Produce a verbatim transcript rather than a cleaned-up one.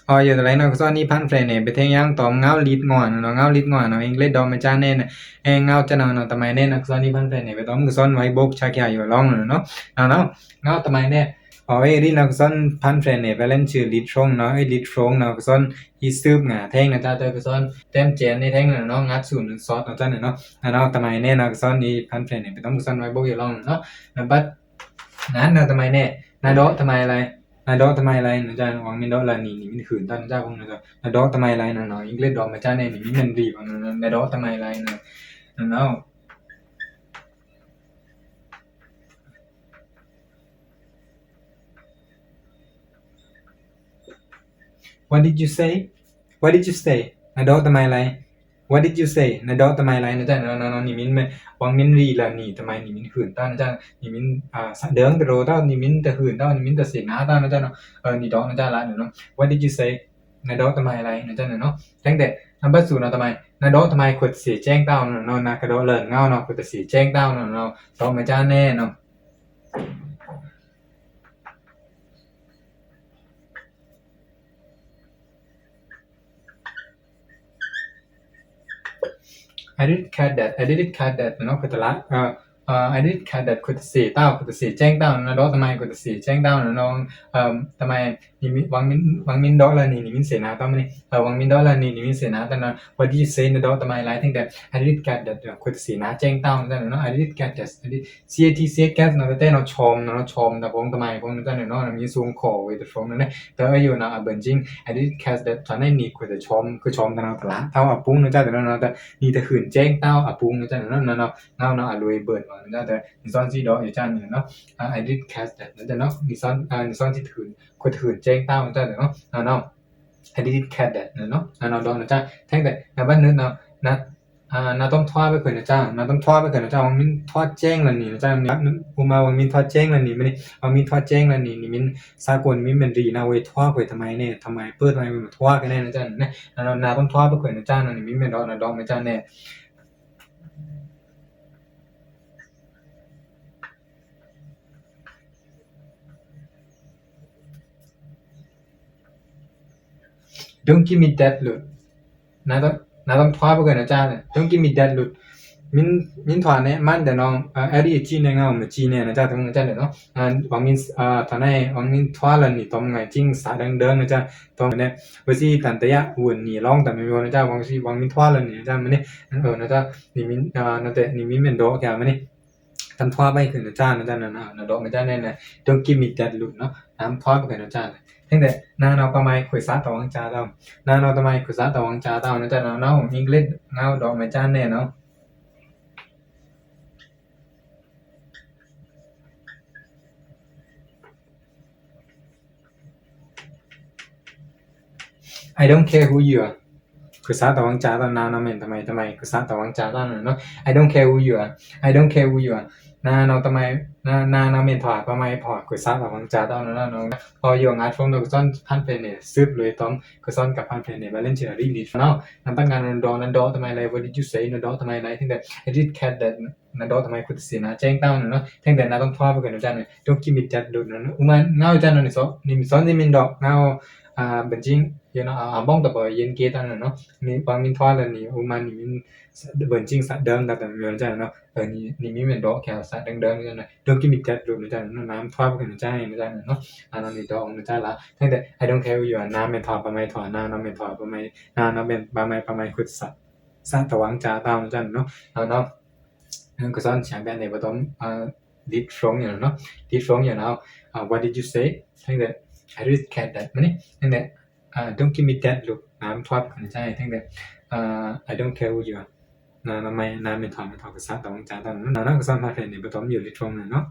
အို ယိုဒ်လဲ နော်ကစွန်နီ ဖန်ဖရဲနေ ဗီုဒိုယင်တောမ် ငေါဝ်းလိတ်ငွော်နော် ငေါဝ်းလိတ်ငွော်နော် အင်္ဂလိပ်ဒေါ်မကျာနဲ အဲ ငေါဝ်းကျာနနော် တမံၤနဲ နော်ကစွန်နီ ဖန်ဖရဲနေ ဗီုဒိုယင် နော်ကစွန်ဝိုင်းဘိုက် ချက်ရယူလောင်းနော် နော် ငေါဝ်းတမံၤနဲ အို အဲ ရီးနော်ကစွန်ဖန်ဖရဲနေ ဗီုဒိုယင် လိတ်ဖြုံးနော် အဲ လိတ်ဖြုံးနော် ကစွန် အီႏသွူပ်ငါထဲင်နော် ကျားတကစွန် တဲမ်းကျဲန်နေထဲင်နော် ငါသွူပ်နော် သော့နော် ကျားနော် နော် တမံၤနဲ နော်ကစွန်နီ ဖန်ဖရဲနေ ဗီုဒိုယင် နော်ကစွန်ဝိုင်းဘိုက် ယလောင်းနော် နော် ဘတ် နန်းနော် တမံၤနဲ နဒေါ်တမံၤလဲ နဒေါ်တမံၤလဲနော် ကျား ဝွင်မင်းဒေါ်လနီ နီမင်းဟုန်တနော် ကျား ဝွင်နော် နဒေါ်တမံၤလဲနော် နော် အင်္ဂလိပ်ဒေါ်မကျာနဲ နီမင်းမန်ရီ ဝွင်နော် နဒေါ်တမံၤလဲနော် နော် What did you say? What did you say? နဒေါ်တမံၤလဲ What did you say? နဒေါ်တမံၤလဲနော် ကျားနော် နော် နီမင်းမန် ဝွင်မင်းရီလနီ တမံၤနီမင်းဟုန်တနော် ကျား နီမင်း အာ သဒိုင်တရိုတနော် နီမင်းတဟုန်တနော် နီမင်းတသေနာတနော် ကျားနော် နီဒေါ်နော် ကျားလနီနော် What did you say? နဒေါ်တမံၤလဲနော် ကျားနော် နော် ထဲင်တဲ နဘတ်သွူပ်နော် တမံၤ နဒေါ်တမံၤ ခွိုတသေကျဲင်တနော် နော် နကဒေါ်လငေါဝ်းနော် ခွိုတသေကျဲင်တနော် နော် ဒေါ်မကျာနဲနော် I didn't catch that. I didn't catch that. နော် ခွိုတလ အာ I didn't catch that. ခွိုတသေတနော် ခွိုတသေကျဲင်တနော် နဒေါ်တမံၤ ခွိုတသေကျဲင်တနော် နော် တမံၤ နီမင်း ဝွင်မင်းဒေါ်လနီ နီမင်းသေနာတနော် မနီ ဝွင်မင်းဒေါ်လနီ နီမင်းသေနာတနော် What did you say? နဒေါ်တမံၤလဲ ထဲင်တဲ I didn't catch that. ခွိုတသေနာကျဲင်တနော် နော် I didn't catch that. C A T, C A T, catch နော် တတဲနော် ချွမ်နော် ချွမ်တဖုံ တမံၤဖုံနော် ကျားနော် နီမင်းသွူပ်ခွိုဝေတဖုံနော် တအယိုနော် အဘန်ဂျင်း I didn't catch that. တနံၤနီခွိုတချွမ် ခွိုချွမ်တနော် တလ တဝ်အပုင်းနော် ကျားနော် နီတဟုန်ကျဲင်တနော် အပုင်းနော် ကျားနော် နော် နော် အလွေဘန်နော် ကျား နီသွဉ်းသီးဒီး ယကျားနော် I didn't catch that နော် ကျားနော် နီသွဉ်း နီသွဉ်းသီးတဟုန် ခွိုတဟုန်ကျဲင်တနော် ကျားနော် နော် နော် I didn't catch that နော် နော် နော် ဒီးနော် ကျား ထဲင်တဲ နဘတ်နွိုက်နော် န နတွမ်ထွားဗိုက်ခွိုနော် ကျား နတွမ်ထွားဗိုက်ခွိုနော် ကျား ဝွင်မင်းထွားကျဲင်လနီနော် ကျား ဥမါ ဝွင်မင်းထွားကျဲင်လနီ မနီ ဝွင်မင်းထွားကျဲင်လနီ နီမင်း သကွန် နီမင်းမန်ရီ နဝေထွားခွိုတမံၤနဲ တမံၤ ပႃးတမံၤ မထွားခွိုနဲ နော် ကျား နော် နတွမ်ထွားဗိုက်ခွိုနော် ကျားနော် နီမင်းမန်ဒေါ် နဒေါ်မကျာနဲ Don't give me that look. နတွမ်ထွားဗိုက်ခွိုနော် ကျား Don't give me that look. မင်း မင်းထွားနဲ မန်ဒဲနော် အဲ ရီးအကျီနဲ ငေါဝ်းမကျီနဲနော် ကျား တမံၤ ကျား နော် ဝွင်မင်း ထွားနဲ ဝွင်မင်းထွားလနီ တွမ်ငါကျင်း သဒိုင်ဒိုင်နော် ကျား တွမ်နဲ ဝစီတန်တယဝွန်နီ လောင်းတမံၤ နော် ကျား ဝွင်မင်းထွားလနီ ကျား မနီ နော် ကျား နီမင်း နီတဲ နီမင်းမန်ဒေါ်ကျား မနီ တွမ်ထွားဗိုက်ခွိုနော် ကျားနော် ကျားနော် နော် ဒီးမကျာနဲ Don't give me that look နော် နတွမ်ထွားဗိုက်ခွိုနော် ကျား ထဲင်တဲ နနော်ပမံၤခွိုသတဝွင်ကျားတနော် နနော်တမံၤခွိုသတဝွင်ကျားတနော် နော် ကျားနော် နော် အင်္ဂလိပ်ငေါဝ်းဒီးမကျာနဲနော် I don't care who you are. ခွိုသတဝွင်ကျားတနော် နနော်မန်တမံၤ တမံၤ ခွိုသတဝွင်ကျားတနော် နော် I don't care who you are. I don't care who you are. နနော်တမံၤ နနော်မန်ထွား ပမံၤထွား ခွိုသတဝွင်ကျားတနော် နော် နော် အို ယို ငါထွမ် နော် ကစွန်ဖန်ဖဲနဲ သွူပ်လွေတွမ် ကစွန်ကဖန်ဖဲနဲ ဗလင်ချီရီးလီ နော် နဘတ်ငါ နဒေါ် နဒေါ်တမံၤလဲ What did you say? နဒေါ်တမံၤလဲ ထဲင်တဲ I didn't catch that. နဒေါ်တမံၤ ခွိုတသေနာကျဲင်တနော် နော် ထဲင်တဲ နတွမ်ထွားဗိုက်ခွိုနော် ကျားနော် Don't give me that look နော် ဥမါ ငေါဝ်းကျားနော် နီသွဉ်း နီသွဉ်းသီးမန်ဒေါ် ငေါဝ်း အဘန်ဂျင်း ယိုနော် အဘွင်တဘိုင် ယိုန်က့တနော် နော် နီပမံၤထွားလနီ ဥမါ နီမင်း ဘန်ဂျင်းသဒိုင်ဒိုင်တနော် ကျားနော် နီမင်းမန်ဒေါ်ကျား သဒိုင်ဒိုင် နော် Don't give me that look နော် ကျားနော် နတွမ်ထွားဗိုက်ခွိုနော် ကျားနော် နော် အနီဒေါ်နော် ကျားလ ထဲင်တဲ I don't care who you are. နမန်ထွား ပမံၤထွား နနော်မန်ထွား ပမံၤ နနော်မန် ပမံၤ ပမံၤ ခွိုသတဝွင်ကျားတနော် နော် နော် ကစွန်ဆံးဘဲနဲ ဗတွမ် ဒိတ်ဖြုံးယိုနော် ဒိတ်ဖြုံးယိုနော် What did you say? ထဲင်တဲ I didn't catch that. မနီ ထဲင်တဲ Don't give me that look. နတွမ်ထွားဗိုက်ခွိုနော် ကျား ထဲင်တဲ I don't care who you are. နနော်မန် နမန်ထွား မန်ထွား ခွိုသတဝွင်ကျားတနော် နော် ကစွန်ဖန်ဖဲနဲ ဗတွမ်ယို ဒိတ်ဖြုံးယိုနော်